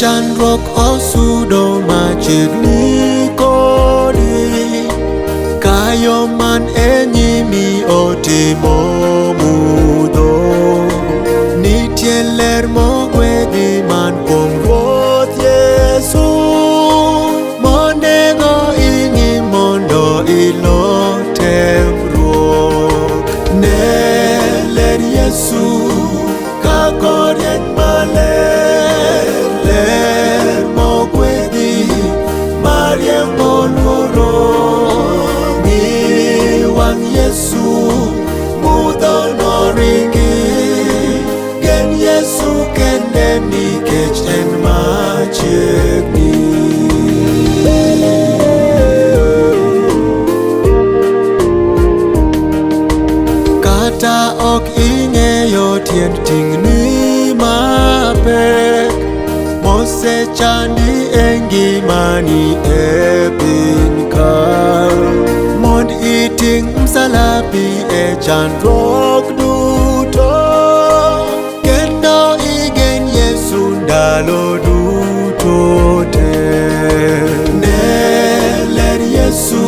chandruok osudo machiegni kodi, kayo man e nyimi otimo mudho, nitie ler mogwedhi man kuom Ruoth Yesu, monego ing'i mondo ilo temruok. Ne ler Yesu kakorieny maler, ler mogwedhi mariembo luoro. Ng'i wang' Yesu, mudho noringi, gen Yesu kende nikech en machiegni. Kata ok ing'eyo tiend ting'ni mapek, mosechandi e ngimani e piny ka, mond iting' msalapi e chandruok duto, kendo igen Yesu ndalo duto te. Ne ler Yesu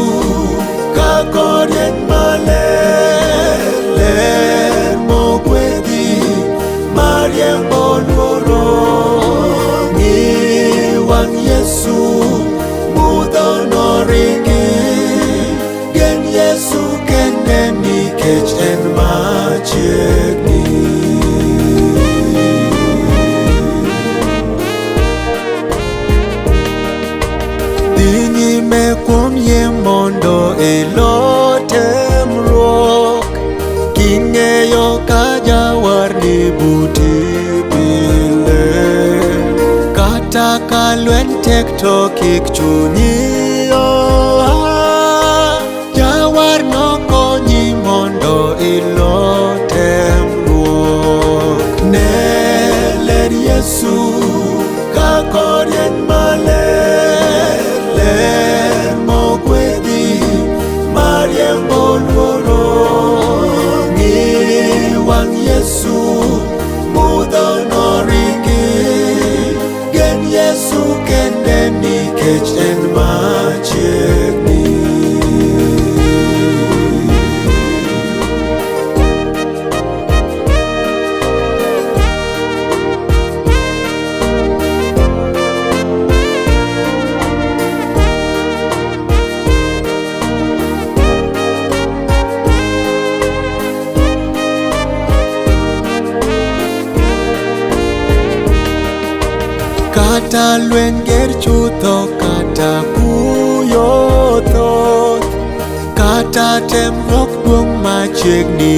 kakorieny maler, ler mogwedhi mariembo luoro. Ng'i wang' Yesu, mudho noringi, gen Yesu kende nikech en machiegni. Dhi nyime kuom yie mondo ilo temruok, king'eyo ka jawarni buti pile. Kata ka lweny tek to kik chunyi oa, jawar nokonyi mondo ilo temruok. Ne ler Yesu kakorieny maler, ler mogwedhi mariembo luoro. Ng'i wang' Yesu, mudho noringi, gen Yesu kende nikech en machiegni. Kata lweny ger chutho, kata kuyo thoth, kata temruok duong' machiegni